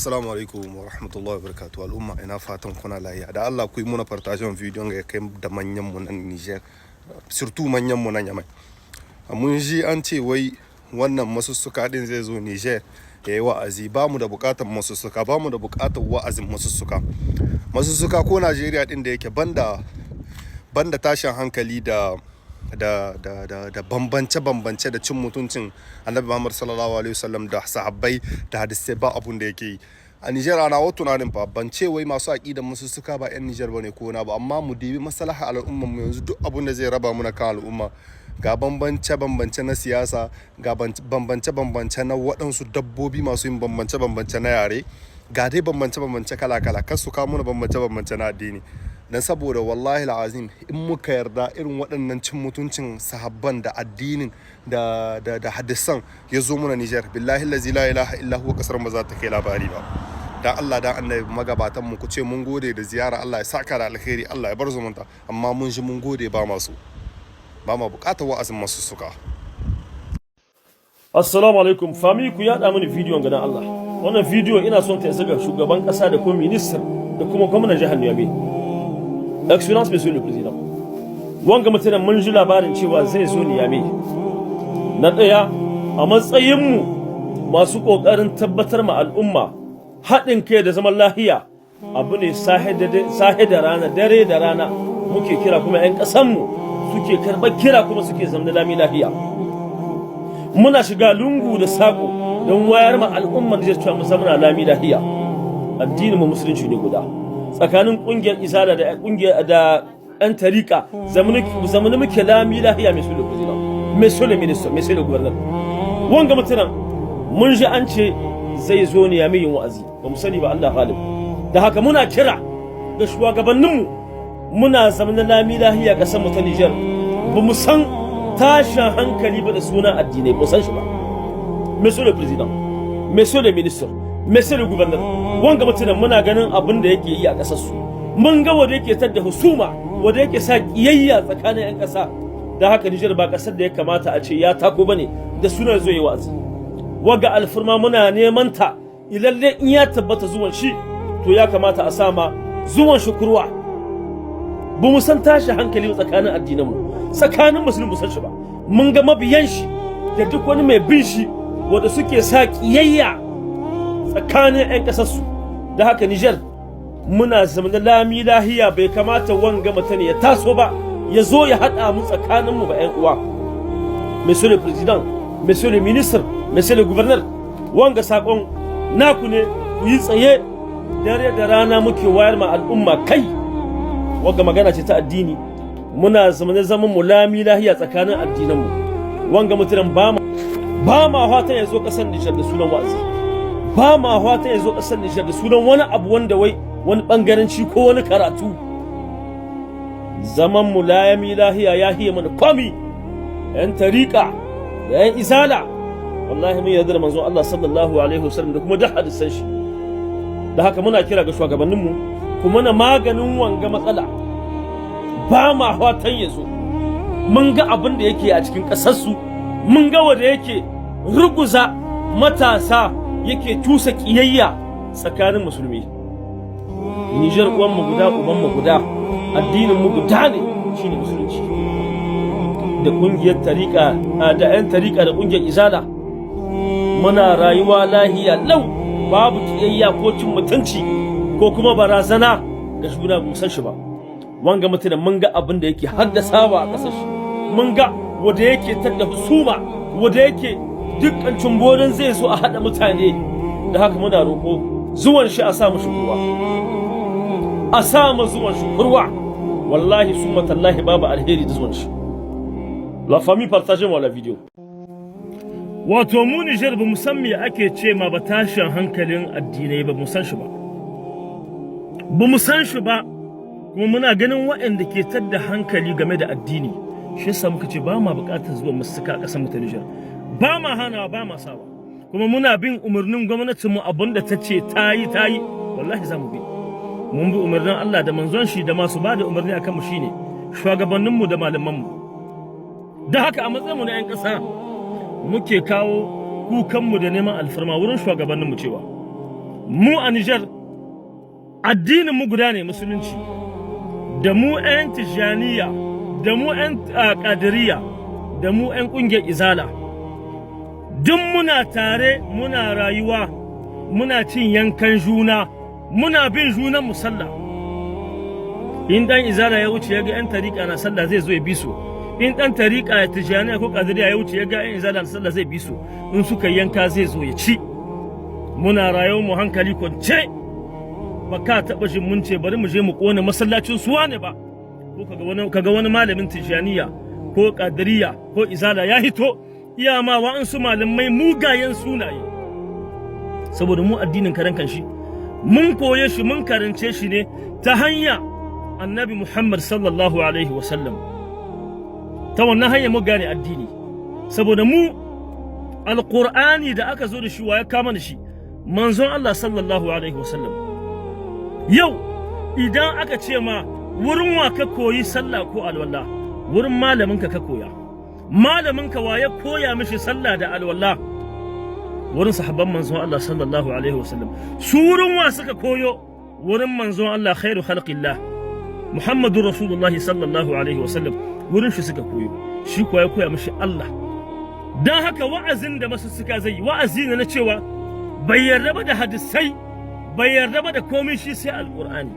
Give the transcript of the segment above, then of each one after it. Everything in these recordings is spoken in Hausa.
Assalamu alaikum wa rahmatullahi wa barakatuh. Al'umma, ina fatan kuna lafiya. Da Allah ku yi muna partager bidiyon ga ya kai da manyan mu nan Niger, surtout manyan mu nan Yamai. Mun ji an ce wai wannan Masussuka din zai zo Niger ya yi wa'azi. Ba mu da bukatar Masussuka, ba mu da bukatar wa'azin Masussuka. Masussuka ko Najeriya din da yake, banda tashin hankali da bambance-bambance da cin mutuncin Annabi Muhammad sallallahu alaihi wasallam da sahabbai da hadisai, ba abun da yake yi a Niger. Ana wa tunanin fa, ban ce wai masu aƙidan Masussuka ba 'yan Niger bane ko na ba, amma mu dibi maslaha al'ummar mu. Yanzu duk abun da zai raba mu na kan al'umma, ga bambance-bambance na siyasa, ga bambance-bambance na waɗansu dabbobi masu yin bambance-bambance na yare, ga dai bambance-bambance kala-kala, kar su kawo mana bambance-bambance na addini. Dan saboda wallahi azim, in muka yarda irin waɗannan cin mutuncin sahabban da addinin da hadisan ya zo muna Niger, billahi lazi la ilaha illa huwa, kasar ba za ta kai labari ba. Dan Allah dan Annabi, magabatan mu, ku ce mun gode da ziyara, Allah ya saka da alkhairi, Allah ya bar zumunta, amma mun ji mun gode, ba masu ba ma bukatar wa'azin Masussuka. Assalamu alaikum. Famille, ku yaɗa mini bidiyon gadan Allah. Wannan bidiyo ina son ta isa ga shugaban ƙasa da kuma minister da kuma gwamnan jihar Niamey. Excellence Monsieur le Président. Wanga mutumin mun ji labarin cewa zai zo Niamey. Na ɗaya, a matsayinmu masu ƙoƙarin tabbatar ma al'umma haɗin kai da zaman lahiya, abu ne sahe da rana, dare da rana muke kira, kuma 'yan ƙasanmu suke karɓar kira, kuma suke zamna lami lahiya. Muna shiga lungu da sako don wayar ma al'ummar da cewa mu zamana lami lahiya. Addinin mu Musulunci ne guda. Tsakanin kungiyar Izala da kungiyar da yan tarika, zamani muke lami lahiya. Monsieur le Président, Monsieur le Ministre, Monsieur le Gouverneur, wanga mutumin mun ji an ce zai zo ne ya yin wa'azi, ba mu sani ba, Allah ghalib. Da haka muna kira ga shugabanninmu, muna zamana lami lahiya. Kasar mu ta Niger ba mu san tashin hankali ba da sunan addinai, ba san shi ba. Monsieur le Président, Monsieur le Ministre, Monsieur le Gouverneur, wanga mutumin muna ganin abin da yake yi a ƙasar su, mun ga wanda yake tadda husuma, wanda yake sa kiyayya tsakanin 'yan ƙasa. Da haka Niger ba ƙasar da ya kamata a ce ya tako bane da sunan zo yi wa'azi. Waga alfurma muna neman ta, ilalle in ya tabbata zuwan shi, to ya kamata a sama zuwan shi kurwa. Ba mu san tashi hankali tsakanin addinanmu, tsakanin Musulmi mu san shi ba. Mun ga mabiyan shi da duk wani mai bin shi wanda suke sa kiyayya tsakanin 'yan ƙasarsu. Da haka Niger muna zama lami lahiya, bai kamata wanga mutum ya taso ba, ya zo ya haɗa mu tsakaninmu ba, 'yan uwa. Monsieur le Président, Monsieur le Ministre, Monsieur le Gouverneur, wanga sakon naku ne, ku yi tsaye. Dare da rana muke wayar ma al'umma kai. Wanga magana ce ta addini. Muna zama zaman mu lami lahiya tsakanin addinanmu. Wanga mutumin ba ma fatan ya zo kasar Nijar da sunan wa'azi, ba ma fatan ya zo kasar Nijar da sunan wani abu wanda wai wani bangaranci ko wani karatu. Zaman mu lami lahiya ya hiye mana komi. Yan tariƙa da yan Izala, wallahi mun yarda da manzon Allah sallallahu alaihi wasallam da kuma duk hadisan shi. Da haka muna kira ga shugabanninmu, kuma na maganin wanga matsala. Ba ma fatan ya zo. Mun ga abin da yake a cikin ƙasarsu, mun ga wanda yake ruguza matasa, yake tusa ƙiyayya tsakanin Musulmi. Nijar uwanmu guda, ubanmu guda, addinin mu guda ne, shine Musulunci. Da ƙungiyar tariƙa da 'yan tariƙa da ƙungiyar Izala, muna rayuwa lahiya lau, babu ƙiyayya ko cin mutunci ko kuma barazana ga juna, mu san shi ba. Wanga mutumin mun ga abin da yake haddasawa a ƙasar shi, mun ga wanda yake tadda husuma, wanda yake dukkan cumborin zai zo a haɗa mutane. Da haka muna roƙo, zuwan shi a sa mushi ruwa, a sa mu zuwan shi kurwa. Wallahi summa tallahi, babu alheri da zuwan shi. La famille, partagez moi la vidéo. Wato mu Niger ba mu san me ake ce ma ba tashin hankalin addinai ba, mu san shi ba, ba mu san shi ba. Kuma muna ganin waɗanda ke tadda hankali game da addini. Shi yasa muka ce ba ma buƙatar zuwa Masussuka a ƙasar mu ta Niger. Ba ma hanawa, ba ma sawa, kuma muna bin umarnin gwamnatin mu. Abin da ta ce ta yi, ta yi, wallahi za mu bi. Mun bi umarnin Allah da manzon shi da masu ba da umarni akan mu, shine shugabanninmu da malamanmu. Da haka a matsayin mu na 'yan ƙasa, muke kawo kukanmu da neman alfarma wurin shugabanninmu cewa Mu a Nijar, addinin mu guda ne, Musulunci. Da mu 'yan Tijjaniya, da mu 'yan Kadiriya, da mu 'yan ƙungiyar Izala, duk muna tare, muna rayuwa, muna cin yankan juna, muna bin junan mu sallah. In dan Izala ya wuce ya ga 'yan tariƙa na sallah, zai zo ya bi su. In dan tariƙa ya Tijjaniya ko Kadiriya ya wuce ya ga 'yan Izala na sallah, zai bi su. In suka yanka, zai zo ya ci. Muna rayuwar mu hankali kwance. Ba ka taɓa jin mun ce bari mu je mu ƙona masallacin suwa ne ba, ko kaga wani malamin Tijjaniya ko Kadiriya ko Izala ya hito iya ma wa'ansu malamai mugayen sunaye. Saboda mu addinin karan kanshi mun koye shi, mun karance shi ne ta hanya Annabi Muhammad sallallahu alaihi wasallam. Ta wannan hanya mu gane addini, saboda mu Alƙur'ani da aka zo da shi, wa ya kama da shi? Manzon Allah sallallahu alaihi wasallam. Yau idan aka ce ma wurin wa ka koyi sallah ko alwala, wurin malaminka ka koya. Malaminka wa ya koya mishi sallah da alwala? Wurin sahabban manzon Allah sallallahu alaihi wasallam. Su wurin wa suka koyo? Wurin manzon Allah, khairu khalqillah, Muhammadu Rasulullah sallallahu alaihi wasallam. Wurin shi suka koyo, shi kuwa ya koya mishi Allah. Don haka wa'azin da Masussuka zai yi, wa'azi ne na cewa bai yarda ba da hadisai, bai yarda ba da komai, shi sai Alƙur'ani.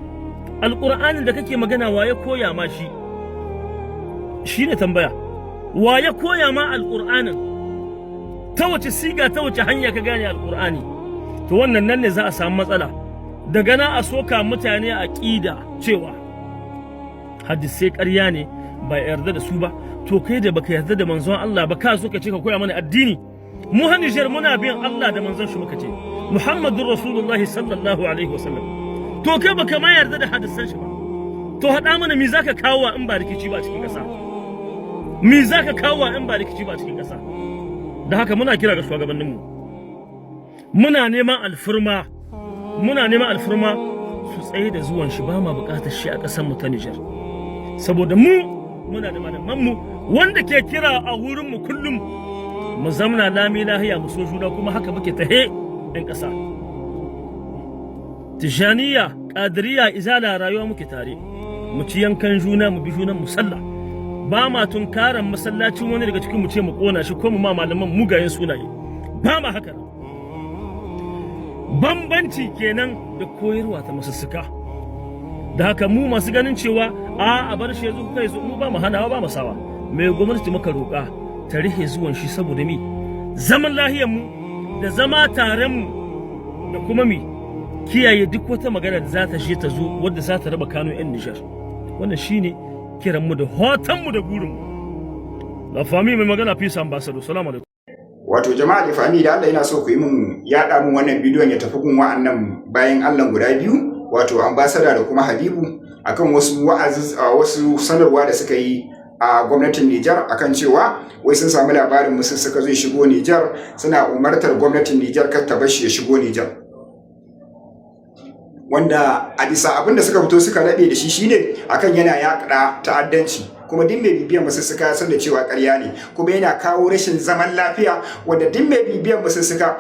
Alƙur'anin da kake magana, wa ya koya ma shi? Shi ne tambaya. Wa ya koya ma Alƙur'anin? Ta wace siga, ta wace hanya ka gane Alƙur'ani? To wannan nan ne za a samu matsala. Daga na a soka mutane a ƙida cewa hadisai ƙarya ne, ba yarda da su ba. To kai da baka yarda da manzon Allah ba, ka so ka ce ka koya mana addini? Mu ha Nijar muna bin Allah da manzon shi, muka ce Muhammadur Rasulullahi sallallahu alaihi wasallam. To kai baka ma yarda da hadisan shi ba, to haɗa mana, me zaka kawo in ba rikici ba a cikin ƙasa? Me zaka kawo in ba rikici ba a cikin ƙasa? Da haka muna kira ga shugabanninmu, muna neman alfurma, muna neman alfurma su tsaye da zuwan shi. Ba ma buƙatar shi a ƙasar mu ta Nijar, saboda mu muna da malamanmu wanda ke kira a wurin mu kullum mu zamna lami lahiya, mu so juna, kuma haka muke tahe ɗan ƙasa. Tijaniya, Ƙadiriya, Izala, rayuwa muke tare, mu ci yankan juna, mu bi junan mu sallah. Ba ma tunkaran masallacin wani daga cikin mu ce mu kona shi ko mu ma malaman mugayen sunaye. Ba ma haka. Bambanci kenan da koyarwa ta Masussuka. Da haka mu masu ganin cewa a bar shi yanzu kai zo, mu ba mu hanawa, ba mu sawa. Mai gwamnati muka roƙa ta rihe zuwan shi, saboda mi? Zaman lahiyar mu da zama taren mu, da kuma mi kiyaye duk wata magana da za ta je ta zo wadda za ta raba kano 'yan Nijar. Wannan shine kiran mu da hoton mu da gurin mu. La famille, mai magana Peace Ambassador. Salamu alaikum. Wato jama'a da famille, da Allah ina so ku yi mun yaɗa mun wannan bidiyon ya tafi gun wa'annan bayan Allah guda biyu, wato Ambassador da kuma Habibu, akan wasu wa'azi, wasu sanarwa da suka yi a gwamnatin Nijar akan cewa wai sun samu labarin Masussuka zai shigo Nijar, suna umartar gwamnatin Nijar kar ta bar shi ya shigo Nijar. Wanda a bisa abin da suka fito suka rabe da shi shine akan yana yaɗa ta'addanci, kuma duk mai bibiyan Masussuka ya san da cewa ƙarya ne, kuma yana kawo rashin zaman lafiya. Wanda duk mai bibiyan Masussuka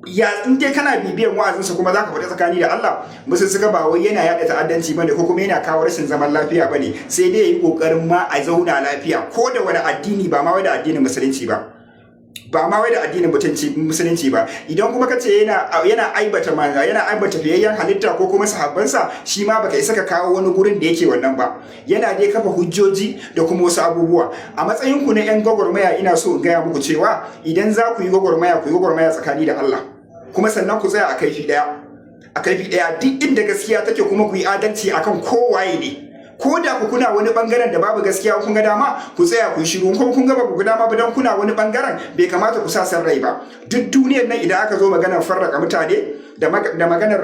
ya, in dai kana bibiyan wa'azinsa kuma zaka faɗi tsakani da Allah, Masussuka ba wai yana yaɗa ta'addanci bane ko kuma yana kawo rashin zaman lafiya bane, sai dai yayi kokarin ma a zauna lafiya ko da wani addini, ba ma wai da addinin Musulunci ba, ba ma wai da addinin Musulunci ba. Idan kuma kace yana aibata manza, yana aibata fiyayyen halitta ko kuma sahabbansa, shi ma baka isa ka kawo wani gurin da yake wannan ba. Yana dai kafa hujjoji da kuma wasu abubuwa. A matsayin ku na yan gwagwarmaya, ina so in gaya muku cewa idan za ku yi gwagwarmaya, ku yi gwagwarmaya tsakani da Allah, kuma sannan ku tsaya a kaifi daya, a kaifi daya, duk inda gaskiya take, kuma ku yi adalci akan kowaye ne. Ko da ku kuna wani bangaren da babu gaskiya, kun ga dama ku tsaya ku yi shiru. Kuma kun ga ba ku ga dama ba dan kuna wani bangaren, bai kamata ku sa san rai ba. Duk duniyar nan idan aka zo maganar farraka mutane da maganar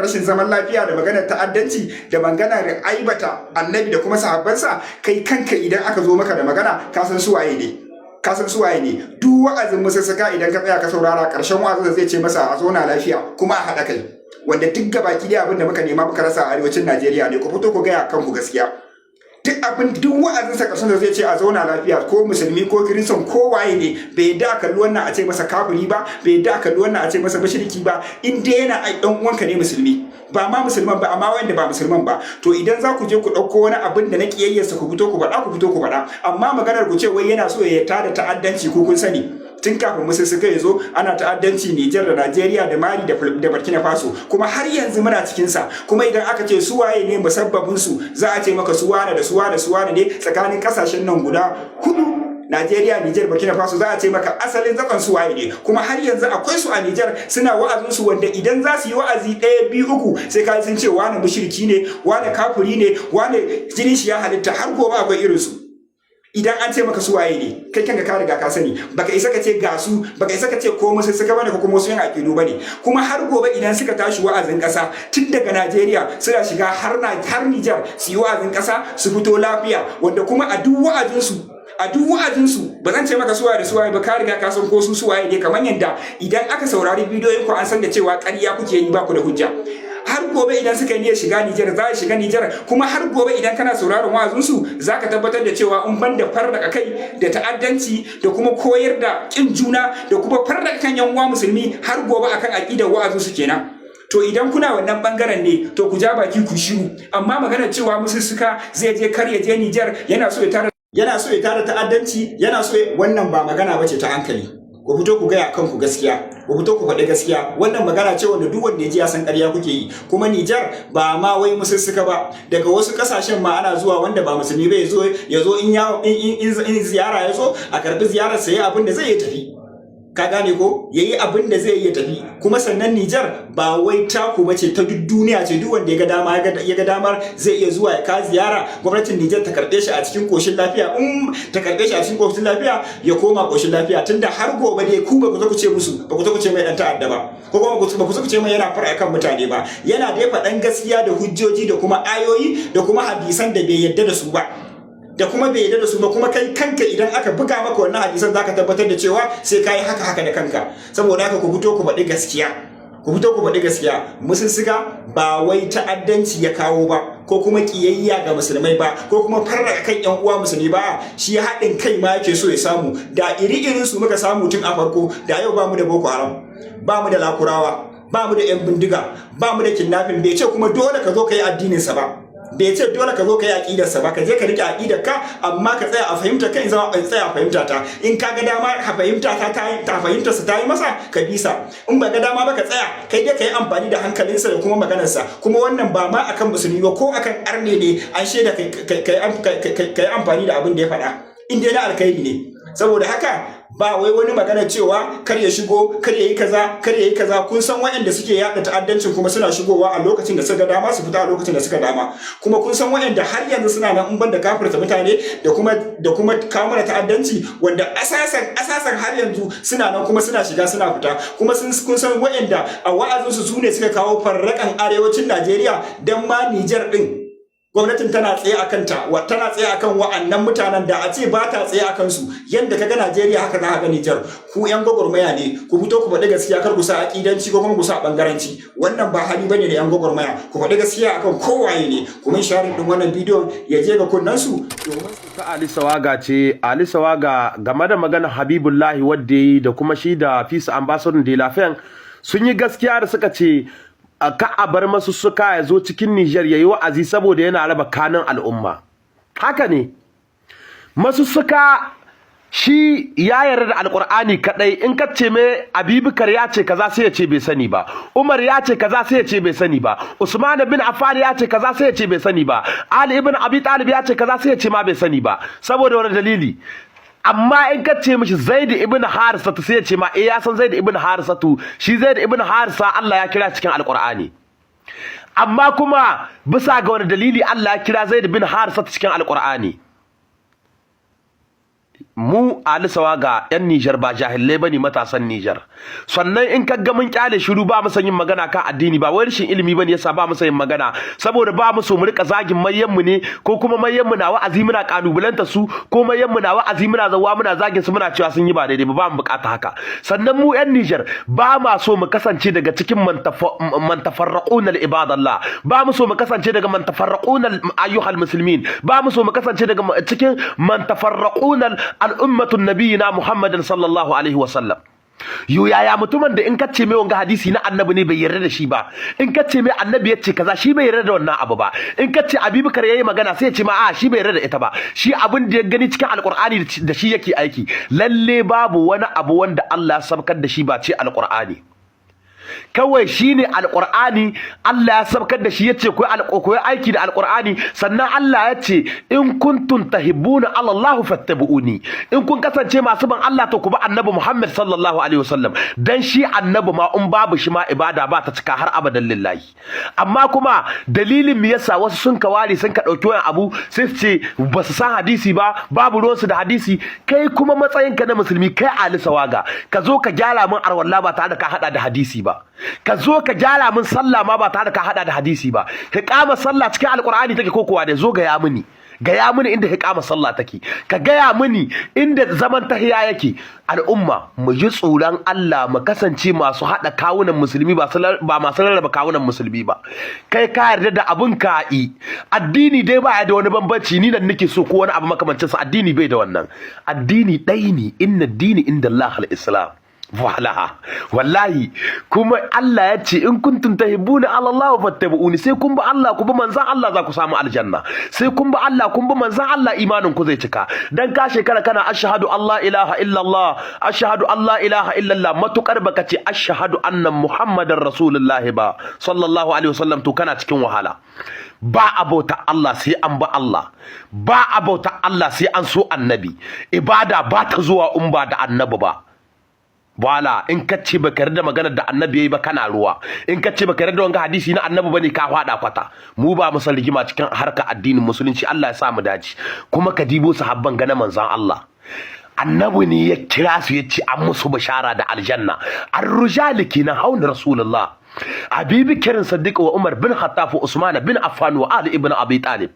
rashin zaman lafiya, da maganar ta'addanci, da maganar aibata Annabi da kuma sahabbansa, kai kanka idan aka zo maka da magana, ka san su waye ne, ka san su waye ne. Duk wa'azin Masussuka, idan ka tsaya ka saurara, karshen wa'azin zai ce masa a zauna lafiya kuma a haɗa kai, wanda duk gabaki dai abin da muka nema muka rasa a arewacin Najeriya ne. Ku fito ku gaya kanku gaskiya. Duk abin, duk wa'azin sa, karshen da zai ce a zauna lafiya, ko musulmi ko kiristan ko waye ne. Bai da kalli wannan a ce masa kafiri ba, bai da kalli wannan a ce masa mushriki ba, in dai yana ai dan uwanka ne musulmi, ba ma musulman ba, amma wanda ba musulman ba. To idan za ku je ku ɗauko wani abin da na kiyayyarsa, ku fito ku faɗa, ku fito ku faɗa. Amma maganar ku ce wai yana so ya tada ta'addanci, ko kun sani tun kafin Musussuka ya zo ana ta'addanci Nijar da Najeriya da Mali da Burkina Faso, kuma har yanzu muna cikin sa. Kuma idan aka ce su waye ne musabbabin su, za a ce maka su wane da su wane, su wane ne tsakanin kasashen nan guda hudu, Najeriya, Nijar, Burkina Faso. Za a ce maka asalin zakan su waye ne. Kuma har yanzu akwai su a Nijar suna wa'azin su, wanda idan za su yi wa'azi ɗaya, biyu, uku, sai ka sun ce wane mushriki ne, wane kafiri ne, wane jinin shi ya halitta. Har gobe akwai irin su. Idan an ce maka su waye ne, kai kanka ka riga ka sani. Baka isa ka ce ga su, baka isa ka ce ko Musussuka bane ko kuma wasu yan aƙidu bane. Kuma har gobe idan suka tashi wa'azin ƙasa, tun daga Najeriya suna shiga har Nijar su yi wa'azin ƙasa su fito lafiya. Wanda kuma a duk wa'azin su, ba zan ce maka suwaye da suwaye ba, ka riga ka san ko su suwaye ne. Kamar yadda idan aka saurari bidiyoyin ku an san da cewa ƙarya kuke yi, ba ku da hujja. Har gobe idan suka yi niyyar shiga Nijar, za a shiga Nijar. Kuma har gobe idan kana sauraron wa'azin su, za ka tabbatar da cewa in ban da farraka kai da ta'addanci da kuma koyar da kin juna da kuma farraka kan yan uwa musulmi, har gobe akan aqidar wa'azin su kenan. To idan kuna wannan bangaren ne, to ku ja baki ku shiru. Amma maganar cewa Musussuka zai je, kar ya je Nijar, yana so ya tara ta'addanci, yana so, wannan ba magana bace ta hankali. Ku fito ku gaya kanku gaskiya, ku fito ku faɗi gaskiya. Wannan magana ce wanda duk wanda ya ji ya san ƙarya kuke yi. Kuma Nijar ba ma wai Musussuka ba, daga wasu ƙasashen ma ana zuwa, wanda ba musulmi ba ya zo in ziyara ya zo, a karbi ziyarar sa, abin da zai yi tafi. Ka gane ko? Yayi abin da zai iya tafi. Kuma sannan Nijar ba wai taku bace, ta duk duniya ce. Duk wanda ya ga damar zai iya zuwa ya ka ziyara, gwamnatin Nijar ta karbe shi a cikin koshin lafiya. In ta karbe shi a cikin koshin lafiya, ya koma koshin lafiya. Tunda har gobe dai ku ba ku zo ku ce musu, ba ku zo ku ce mai dan ta'adda ba, ko kuma ba ku zo ku ce mai yana fara kan mutane ba. Yana dai faɗan gaskiya da hujjoji da kuma ayoyi da kuma hadisan da bai yadda da su ba, da kuma bai yarda da su ba. Kuma kai kanka idan aka buga maka wannan hadisan, zaka tabbatar da cewa sai kai haka haka da kanka. Saboda haka ku fito ku faɗi gaskiya, ku fito ku faɗi gaskiya. Musussuka ba wai ta'addanci ya kawo ba, ko kuma kiyayya ga musulmai ba, ko kuma farraka kan yan uwa musulmi ba. Shi haɗin kai ma yake so ya samu. Da iri irin su muka samu tun a farko, da yau ba mu da Boko Haram, ba mu da Lakurawa, ba mu da yan bindiga, ba mu da kidnapping. Bai ce kuma dole ka zo ka yi addinin sa ba, bai ce dole ka zo ka yi aƙidarsa ba. Ka je ka rike aƙidar ka, amma ka tsaya a fahimta ka, in zama in tsaya a fahimta ta. In ka ga dama ka fahimta ta ta fahimtarsa ta yi masa, ka bisa. In ba ga dama ba, ka tsaya kai dai ka yi amfani da hankalinsa da kuma maganarsa. Kuma wannan ba ma akan musulmi ba, ko akan arne ne, an shaida ka yi amfani da abin da ya faɗa in dai na alkhairi ne. Saboda haka ba wai wani magana cewa kar ya shigo, kar ya yi kaza, kar ya yi kaza. Kun san waɗanda suke yaɗa ta'addancin, kuma suna shigowa a lokacin da suka dama, su fita a lokacin da suka dama. Kuma kun san waɗanda har yanzu suna nan, in banda kafirta mutane da kuma kawo mana ta'addanci, wanda asasan asasan har yanzu suna nan, kuma suna shiga suna fita. Kuma kun san waɗanda a wa'azinsu su ne suka kawo farrakan arewacin Najeriya, dan ma Nijar din gwamnatin tana tsaye a kanta, tana tsaye akan wa'annan mutanen. Da a ce ba ta tsaye a kansu, yanda kaga Najeriya haka za ka ga Nijar. Ku yan gwagwarmaya ne, ku fito ku faɗi gaskiya. Kar ku sa aƙidanci ko kuma ku sa ɓangaranci. Wannan ba hali bane da yan gwagwarmaya. Ku faɗi gaskiya akan kowaye ne. Ku mun share din wannan bidiyon ya je ga kunnen su domin Ta Ali Sawaga ce, Ali Sawaga, game da maganar Habibullahi wadda yi da kuma shi da Fisa Ambassador de la sun yi gaskiya da suka ce ka a bar Masussuka ya zo cikin Niger yayi wa'azi, saboda yana raba kanin al'umma. Haka ne, Masussuka shi ya yarda da Alkur'ani kadai. In ka ce mai Abubakar ya ce kaza, sai ya ce bai sani ba. Umar ya ce kaza, sai ya ce bai sani ba. Usman bin Affan ya ce kaza, sai ya ce bai sani ba. Ali ibn Abi Talib ya ce kaza, sai ya ce ma bai sani ba. Saboda wani dalili? Amma in ka ce mishi Zaid ibn Harisatu, sai ya ce ma eh, ya san Zaid ibn Harisatu. Shi Zaid ibn Harisa Allah ya kira cikin Alkur'ani. Amma kuma bisa ga wani dalili Allah ya kira Zaid bin Harisatu cikin Alkur'ani? Mu Ali Sawaga yan Nijar ba jahilai bane, matasan Nijar. Sannan in ka ga mun kyale shiru, ba mu san yin magana kan addini, ba wai rashin ilimi bane yasa ba mu san yin magana, saboda ba mu so mu rika zagin mayyan mu ne, ko kuma mayyan mu na wa'azi muna kalubalanta su, ko mayyan mu na wa'azi muna zawa muna zagin su, muna cewa sun yi ba daidai ba. Ba mu bukata haka. Sannan mu yan Nijar ba ma so mu kasance daga cikin man tafarraquna ibadallah, ba mu so mu kasance daga man tafarraquna ayyuhal muslimin, ba mu so mu kasance daga cikin man tafarraquna al'ummatun nabiyina Muhammadin sallallahu alaihi wasallam. Yo, yaya mutumin da in ka ce mai wanga hadisi na Annabi ne, bai yarda da shi ba? In ka ce mai Annabi ya ce kaza, shi bai yarda da wannan abu ba. In ka ce Abubakar yayi magana, sai ya ce ma a shi bai yarda da ita ba, shi abin da ya gani cikin Alqur'ani da shi yake aiki. Lalle babu wani abu wanda Allah ya sabkar da shi ba ce Alqur'ani. Kawai shine Alqur'ani Allah ya sabkar da shi, yace ku koyi aiki da Alqur'ani. Sannan Allah ya ce: "In kuntum tahibbuna Allahu fattabi'uni." In kun kasance masu ban Allah, to ku bi Annabi Muhammad sallallahu alaihi wasallam, dan shi Annabi ma in babu shi ma ibada ba ta cika har abadan lillahi. Amma kuma dalilin me yasa wasu sun ka ware, sun ka dauki wani abu, sai su ce ba su san hadisi ba, babu ruwansu da hadisi? Kai kuma matsayinka na musulmi, kai Ali Sawaga, ka zo ka gyara min arwalla ba tare da ka hada da hadisi ba, ka zo ka gyara min sallah ma ba tare da ka hada da hadisi ba. Kama sallah cikin Alqur'ani take ko kuwa da? Zo gaya mini, gaya mini inda kama sallah take, ka gaya mini inda zaman tahiya yake. Al'umma, mu ji tsoron Allah, mu kasance masu hada kawunan musulmi, ba masu rarraba kawunan musulmi ba. Kai ka yarda da abun ka yi addini dai ba ya da wani bambanci, ni nan nake so ko wani abu makamancin sa. Addini bai da wannan, addini ɗaya ne. Inna dini inda Allah al-Islam. Wala wallahi, kuma Allah ya ce: "In kuntum tahibbuna Allah fattabi'uni." Sai kun bi Allah, ku bi manzon Allah, za ku samu aljanna. Sai kun bi Allah, kun bi manzon Allah, imanin ku zai cika. Dan ka shekara kana ashhadu Allah ilaha illallah, ashhadu Allah ilaha illallah, matukar baka ce ashhadu anna Muhammadar rasulullahi ba sallallahu alaihi wasallam, to kana cikin wahala. Ba a bauta Allah sai an ba Allah, ba a bauta Allah sai an so Annabi. Ibada ba ta zuwa in ba da Annabi ba. Wala in ka ce baka yarda maganar da Annabi yayi ba, kana ruwa. In ka ce baka yarda wanga hadisi na Annabi bane, ka fada kwata. Mu ba mu san rigima cikin harkar addinin Musulunci. Allah ya sa mu dace. Kuma ka dibo sahabban ga na manzon Allah, Annabi ne ya kira su, ya ce an musu bishara da aljanna. Ar-rijal kenan hauna Rasulullah: Abi Bakr Siddiq wa Umar bin Khattab wa Usman bin Affan wa Ali ibn Abi Talib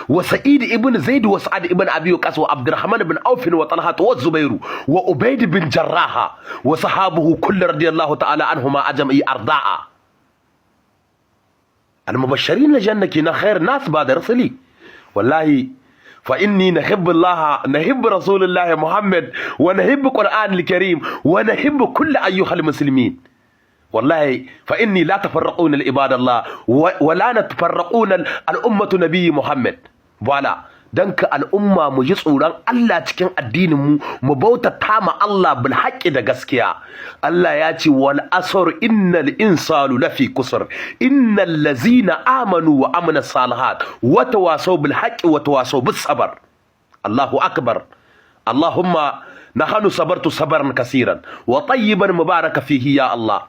wa Sa'id ibn Zaid wa Sa'ad ibn Abi Waqqas wa Abdurrahman ibn Auf wa Talha wa Zubair wa Ubayd bin Jarrah wa sahabuhu kull radiyallahu ta'ala anhuma ajma'i arda'a المبشرين الجنة كنا خير ناس بعد رسلي. والله فإني نحب الله، نحب رسول الله محمد، ونحب القرآن الكريم، ونحب كل أيها المسلمين. والله فإني لا تفرقون العباد الله ولا نتفرقون الأمة نبي محمد. Voilà, dan ka al'umma, mu ji tsoron Allah cikin addinin mu, mu bautata ma Allah bil haqqi, da gaskiya. Allah ya ce: "Wal asr innal insanu lafi kusur innal lazina amanu wa amina salihat wa tawasaw bil haqqi wa tawasaw bis sabr." Allahu akbar. Allahumma nahnu sabartu sabran kasiran wa tayyiban mubaraka fihi, ya Allah.